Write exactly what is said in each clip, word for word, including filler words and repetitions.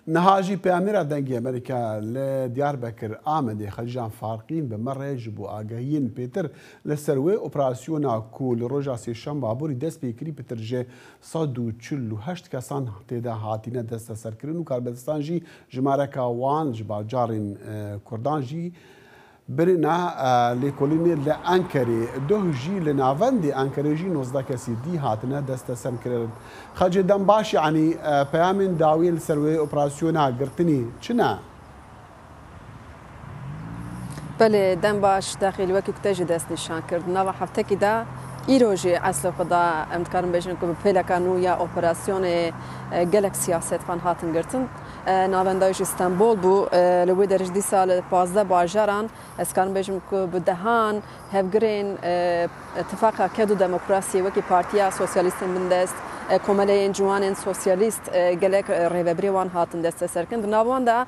Niha jî peyamnêra Dengê Amerîka li Diyarbekir Amedê Xelîcan Farqîn bi me re ji bo agahiyên pêtir li ser wê operasyona ku li roja sêşemba aborî dest pê kirî, pitir ji sed û çil û heşt kesan tê de hatine desteserkirin û karbidestan jî jimareka wan ji bajarên, e, Kurdan jî birîna, e, lêkolînê li Enkerê, duh jî li navendê Enkerê jî nozdeh kesî dî hatine desteserkirin. Xecê dem baş, yanî, e, peyamên dawiyê li ser wê operasyona girtinî çi ne? Belê, dem baş, Dexîl, wekî ku te jî dest nîşan kir. Di nava heftekî de, îro jî eslê xwe de, em dikarin bêjin ku bi pêleka nû ya operasyonê, e, gelek siyasetvan hatin girtin. E, navenda wî jî Stenbol bû. E, li wê derê jî dîsa li pazdeh bajaran, ez karim bêjim ku bi dehan hevgirên, e, Tifaqa Ked û Demokrasiyê, wekî Partiya Sosyalîstên Bindest, e, Komeleyên Ciwanên Sosyalîst, e, gelek, e, rêvebirê wan hatin desteserkirin. Di nav wan de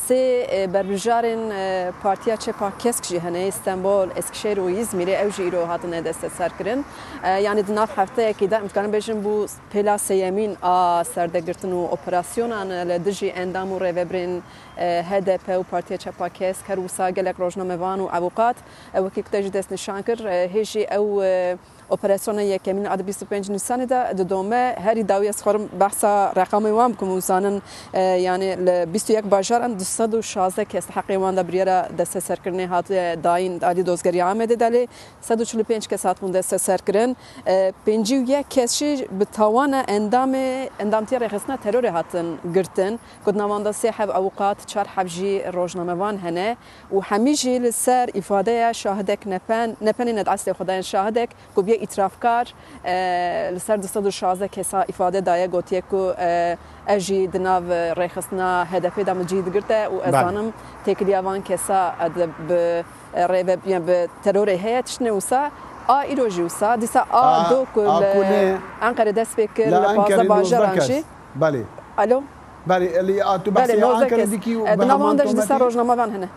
sê, e, berbijarên, e, Partiya Çepa Kesk jî hene, Stenbol, Eskişehir û Îzmîrê, ew jî îro hatine desteserkirin. E, yanî di nav hefteyekî de, em dikarin bêjin, bû pêla sêyemîn a serdegirtin û operasyonan li dijî endam û rêvebirên, e, H D P û Partiya Çepa Kesk, her wisa gelek rojnamevan û ewqat, e, wekî ku te jî destnîşan kir, e, hê jî ew, e, operasyona yekemîn a di bîst û pênc Nîsanê de didome. Herî dawî ez xwarim behsa reqamê wan bikim û zanin, e, yanî li bîst û yek bajaran du sed û şazdeh kes heqê wan de biryara desteserkirinê hatiye dayîn alî dozgeriya Amedê de lê sed û çil û pênc kes hatibûn desteserkirin. E, pêncî û yek kes jî bi tawana endamê, endamtiya rêxistina terorê hatin girtin. Ku di nav wan de sê heb ewqat, çar heb jî rojnamevan hene û hemî jî li ser îfadeya şahidek nepen, nepenê ne di eslê xwe de yên şahidek ku bûye îtirafkar, e, li ser du sed û şazdeh kesa îfade daye, gotiye ku, e, ez jî di nav, e, rêxistina H D P de min cî digirte û ez Belê. zanim têkiliya van kesa, e, di, bi, e, rêve, yani bi terorê heye, tiştine wisa. A îro jî wisa, dîsa a A, do ku a li ku ne? Enqere dest pê kir, Li li pazdeh Enqerê bajaran nozdeh kes. jî. Belê. Alo? Belê, elî a tu Belê, behsê nozdeh Enqerê kes. dikî û E, bi di nav heman wan de jî dîsa tometî? rojnamevan hene.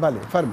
Belê, fermo.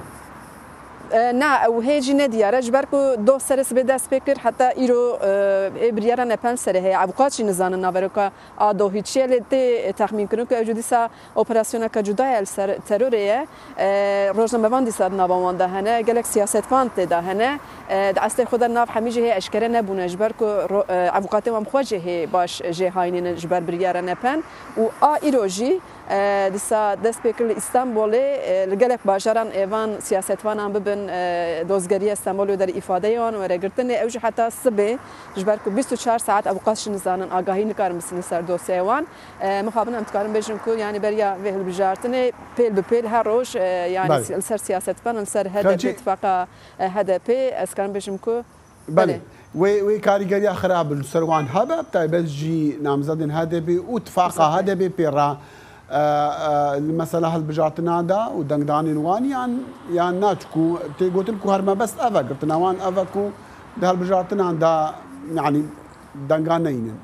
E, na, ew hê jî ne diyar e, ji ber ku doh serê sibê dest pê kir, heta îro, e, ê biryara nepen serê heye. Ewqat jî nizanin naveroka a dohî çi ye, lê tê texmînkirin ku ew jî dîsa operasyoneke cuda ye li ser terorê ye. E, rojnamevan dîsa di nava wan de hene, gelek siyasetvan tê de hene. E, di eslê xwe de nav hemî jî hê eşkere nebûne, ji ber ku ro-, e, ewqatê wan bi xwe jî hê baş jê haynînin ji ber biryara nepen. Û a îro jî, e, dîsa dest pê kir li Îstanbulê, e, li gelek bajaran êvan siyasetvanan bibin, e, dozgeriya Stenbolê û derî îfadeyê wan were girtin. Lê ew jî heta sibê, ji ber ku bîst û çar saet ewqas jî nizanin, agahî nikarin bisin li ser dosyaya wan. E, mixabin em dikarin bêjin ku, yanî beriya vê hilbijartinê pêl bi pêl her roj, e, yanî Belê. si-, li ser siyasetvan, li ser H D P, Xelkî tifaqa, e, H D P, ez karim bêjim ku Belê. Belê. Wê, wê karîgeriya xirab li ser wan hebe, bi taybet jî namzedên H D P û tifaqa Exactly. H D P pê re, e, e, li mesela hilbijartina de û dengdanên wan yan, yan na, çiku tê gotin ku her mebest ev e, girtina wan ev e ku di hilbijartinan de, yanî, denga neynin.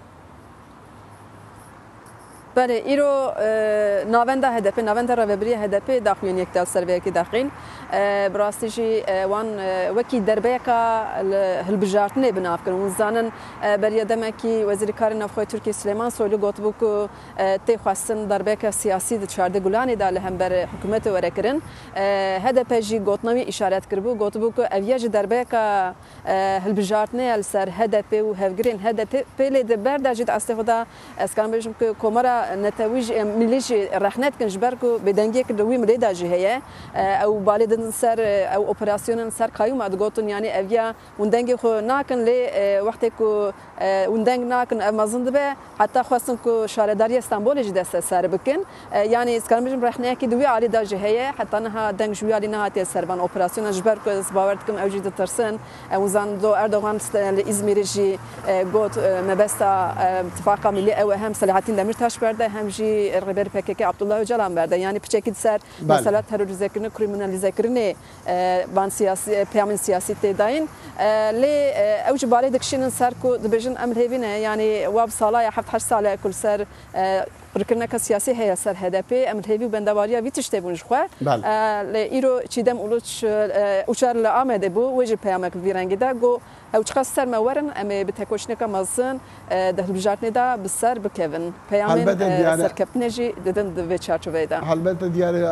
Belê, îro, e, navenda H D P, navenda rêvebiriyê H D P daxuyaniyek da li ser vê yekê daxîn. E, bi rastî jî, e, wan, e, wekî derbeyeka li hilbijartinê bi nav kirin. Hûn zanin, e, beriya demekî Wezîrê Karê Navxwe Tirkiyê Silêman Soylu gotibû ku, e, tê xwestin derbeyeke siyasî di çardeh Gulanê de li hember hikûmetê were kirin. E, H D P jî gotina wî îşaret kiribû, gotibû ku ev ya jî derbeyeka e, hilbijartinê ye li ser H D P û hevgirên H D P, pê lê di ber de jî di eslê xwe de ez karim bêjim ku Komara Netewî jî, e, Milî jî rexne dikin, ji ber ku bêdengiyek li wî milê de jî heye. E, ew balê didin ser, e, ew operasyonên ser Kayûma digotin, yanî ev ya hûn dengê xwe nakin, lê, e, wextê ku, e, hûn deng nakin, ev mezin dibe. Heta xwestin ku Şaredariyê Stenbolê jî desteser bikin. E, yanî, ez karim bêjim, rexneyekî di wî alî de jî heye. Heta niha deng ji wî alî nehatiye ser van operasyona, ji ber ku ez bawer dikim ew jî ditirsin. E, hûn zanin do Erdogan ste-, li Îzmîrê jî, e, got, e, mebesta, e, Tifaqa Milî ew e, hem Selahattin Demirtaş berde, hem jî rêberê P K K Abdullah Öcalan berde. Yanî piçekî di ser Belê. mesela terorîzekirinê, kriminalîzekirinê e, van siyasî, e, peyamên siyasî tê dayîn. E, lê, e, ew ji balê dikişînin ser ku dibêjin, em li hêvî ne, yanî wa bi sala ya heft heşt sal e ku li ser, e, Qirkirineka siyasî heye ser H D P, em li hêvî û bendewariya vî tiştê bûn ji xwe. Belê. E, lê îro Çîdem Uluç, e, Uçar li Amedê bû, wê jî peyamek bi vî rengî da, got, ew çiqas ser me werin, em ê bi tekoşîneke mezin, e, di hilbijartinê de bi ser bikevin. Peyamên, Helbet e, e, diyar e. serkeftinê jî didin di vê çarçoveyê de. Helbet e, diyar e, e,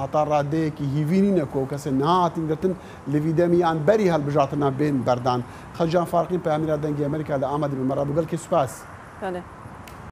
heta radeyekî hîvî nîne ku kesên niha hatin girtin li vî demî yan berî hilbijartina bên berdan. Xelcan Farqîn, peyamnêra Dengê Amerîka li Amedê bi me re bû. Gelkî spas. Belê.